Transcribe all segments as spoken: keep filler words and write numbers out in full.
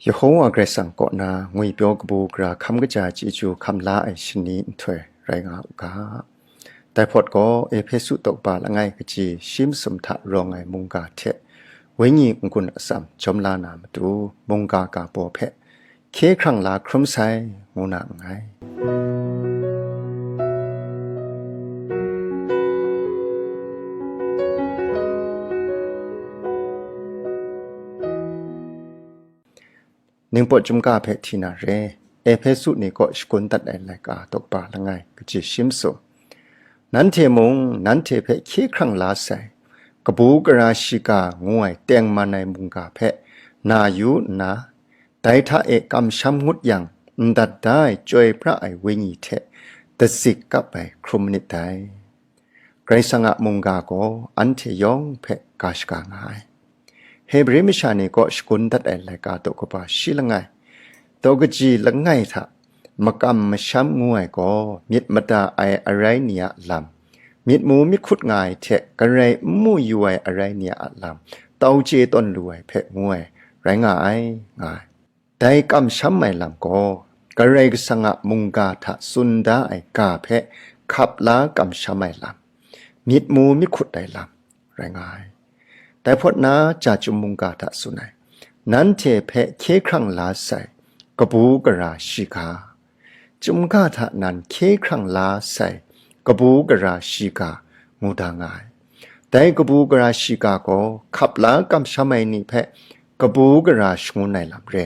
Yehowa Karai Kasang kaw na ngwipyaw kabu gara hkam kaja chyeju hkam la ai shani nhtoi rai nga u ga. Dai hpawt gaw, Ehpesu daw kaba langai kaji shi masum hta rawng ai mungga hte wenyi n-gun atsam jawm la na matu, mungga ga baw hpe hkye hkrang la hkrum sai, ngu na nngai. Ningpawt chyum ga hpe hti na re. Ehpesu ni kaw shagun dat ai laika daw kaba langai kaji shi masum. Nanhte mung nanhte hpe hkye hkrang la sai, kabu gara shiga ngu ai tengman ai mungga hpe na yu nna, dai hta e kamsham ngut yang, n dat da ai chyoi pra ai wenyi hte dazik kap ai hkrum manit dai. Karai Kasang a mungga gaw anhte yawng hpe ga shaga nga ai. Hebre masha ni kaw shagun dat ai laika daw kaba shi langai, daw kaji langai hta makam masham ngu ai gaw, myit mada ai arai ni a lam, myit mu myit hkut nga ai hte garai n mu yu ai arai ni a lam tau chye tawn lu ai hpe ngu ai, rai nga ai, nga ai. Dai kamsham ai lam gaw, Karai Kasang a mungga hta tsun da ai ga hpe hkap la kamsham ai lam, myit mu myit hkut ai lam, rai nga ai. Dai hpawt na, ja chyum mungga hta tsun ai, nanhte hpe hkye hkrang la sai, kabu gara shiga. Chyum ga hta nan hkye hkrang la sai, kabu gara shiga, ngu da nga ai. Dai kabu gara shiga gaw hkap la kamsham ai ni hpe kabu gara shangun ai lam re.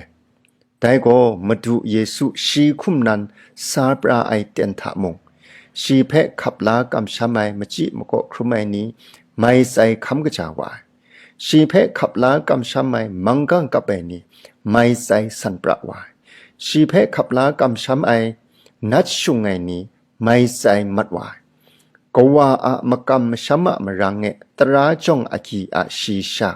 Dai gaw Madu Yesu shi hkum nan sa pra ai ten hta mung, shi hpe hkap la kamsham ai machyi makaw hkrum ai ni mai tsai hkam kaja wa ai. Shi hpe hkap la kamsham ai manggang kap ai ni mai tsai san pra wa ai. Shi hpe hkap la kamsham ai nat shung ai ni mai tsai mat wa ai. Kawa a makam masham a marang e tara jawng agyi a shayi sha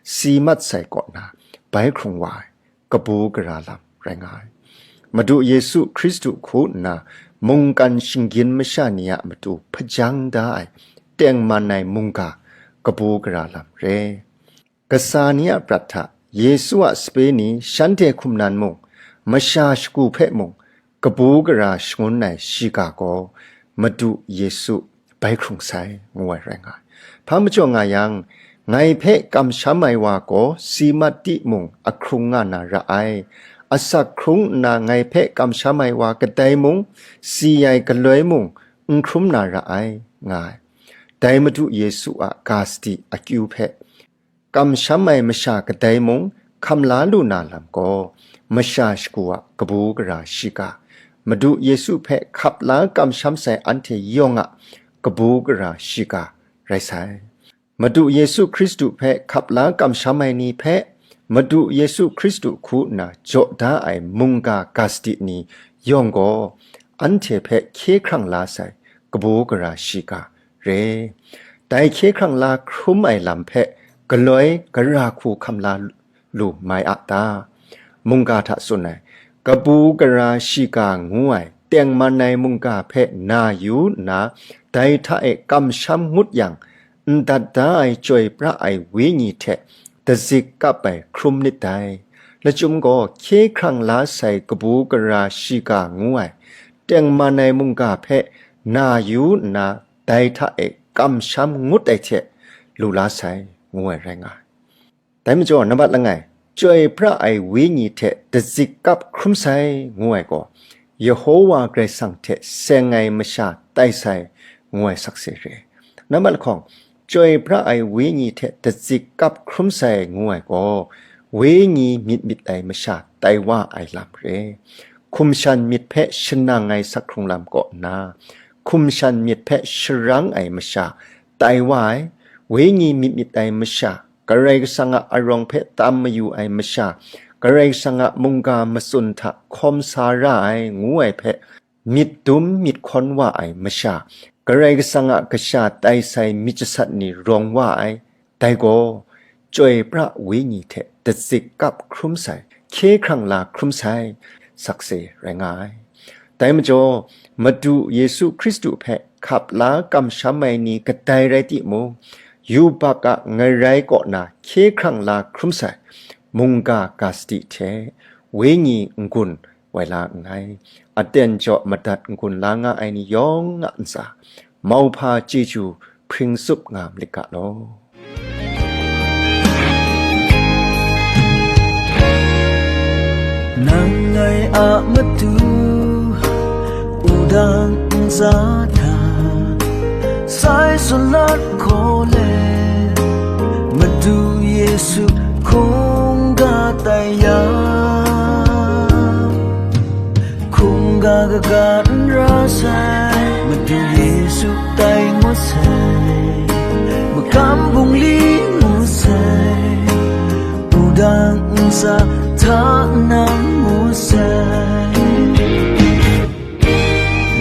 si mat sai kaw na bai hkrung wa ai, kabu gara lam rai nga ai. Madu Yesu Hkristu hku nna mungkan shinggyim masha ni a matu hpajang da ai tengman ai mungga kabu gara lam re. Kasa ni a prat hta Yesu a sape ni shanhte hkum nan mung, masha shagu hpe mung, kabu gara shangun ai shiga gaw Madu Yesu bai hkrung sai, ngu ai rai nga ai. Hpa majaw nga yang, ngai hpe kamsham ai wa gaw si mat timung ahkrung nga na ra ai. Asak hkrung nna ngai hpe kamsham ai wa kadai mung, si ai galoi mung, n hkrum na ra ai, nga ai. Dai Madu Yesu a ga sadi akyu hpe kamsham ai masha kadai mung hkam la lu na lam gaw, masha shagu a kabu gara shiga, Madu Yesu hpe hkap la kamsham sai anhte yawng a kabu gara shiga rai sai. Madu Yesu Hkristu hpe hkap la kamsham ai ni hpe Madu Yesu Hkristu hku nna jaw da ai mungga ga sadi ni yawng gaw, anhte hpe hkye hkrang la sai kabu gara shiga re. Dai hkye hkrang la hkrum ai lam hpe galoi gara hku hkam la lu mai a ta? Mungga hta tsun ai, kabu gara shiga ngu ai tengman ai mungga hpe na yu nna, dai hta e kamsham ngut yang, n dat da ai chyoi pra ai wenyi hte dazik kap ai hkrum nit dai. Lachyum gaw hkye hkrang la sai kabu gara shiga ngu ai tengman ai mungga hpe na yu nna, dai hta e kamsham ngut ai hte lu la sai, ngu ai rai nga ai. Dai majaw, nambat langai, chyoi pra ai wenyi hte dazik kap hkrum sai, ngu ai gaw, Yehowa Karai Kasang hte seng ai masha tai sai, ngu ai sakse re. Nambat lahkawng, chyoi pra ai wenyi hte dazik kap hkrum sai, ngu ai gaw, wenyi myit myit ai masha tai wa ai lam re. Hkum shan myit hpe shanang ai sak hkrung lam kaw nna, hkum shan myit hpe sharang ai masha tai wa ai, wenyi myit myit ai masha, Karai Kasang a arawng hpe tam mayu ai masha, Karai Kasang a mungga matsun hta hkawm sa ra ai, ngu ai hpe myit dum myit hkawn wa ai masha, Karai Kasang a kasha tai sai myit jasat ni rawng wa ai, dai gaw chyoi pra wenyi hte dazik kap hkrum sai, hkye hkrang la hkrum sai, sakse rai nga ai. Dai majaw, Madu Yesu Hkristu hpe hkap la kamsham ai ni kadai rai timung, yubak a ngarai kaw na hkye hkrang la hkrum sai, mungga ga sadi hte wenyi n-gun woi la nngai. Aten jaw madat n-gun la nga ai ni yawng a ntsa, mauhpa chyeju hpring tsup nga malit ga law. Nang ngai a matu wudang ntsa hta sai salat hkaw let, Madu Yesu hkungga tai yang, hkungga kaga n ra sai, Madu Yesu tai ngut sai, magam bungli ngut sai, wudang ntsa hta nang ngut sai.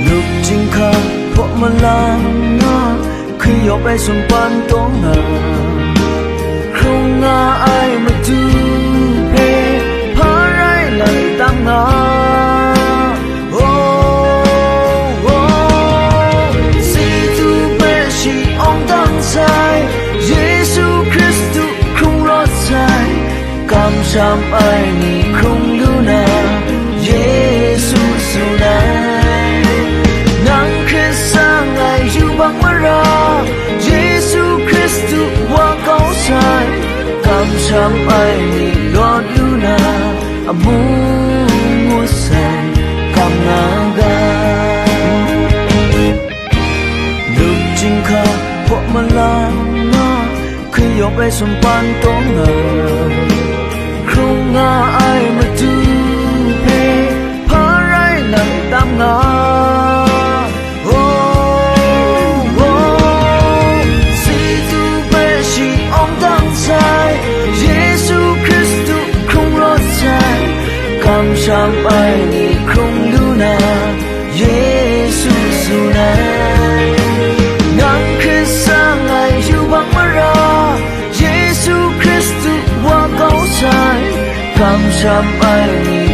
Lup chyinghka hpaw malang na, hkri yawp ai sumpan taw nga, hkrung nga ai matu hpe hpa rai ngai tam nga. Oh, oh, si tu hpe shi awng dang sai, Yesu Hkristu hkrung rawt sai, kamsham ai ni hkrung lu na, Yesu tsun ai. Nang hkrit sa ai yubak mara, Yesu Hkristu wa kau sai, kamsham ai ni lawt lu na, amu ngut sai, kam nga ga. Lup chyinghka hpaw malang na, hkri yawp ai sumpan taw nga, hkrung nga ai matu hpe hpa rai ngai tam nga. Oh, oh, si tu hpe shi awng dang sai, Yesu Hkristu hkrung rawt sai, kamsham ai ni hkrung lu na, Yesu tsun ai. Nang hkrit sa ai yubak mara, Yesu Hkristu wa kau sai, kamsham ai ni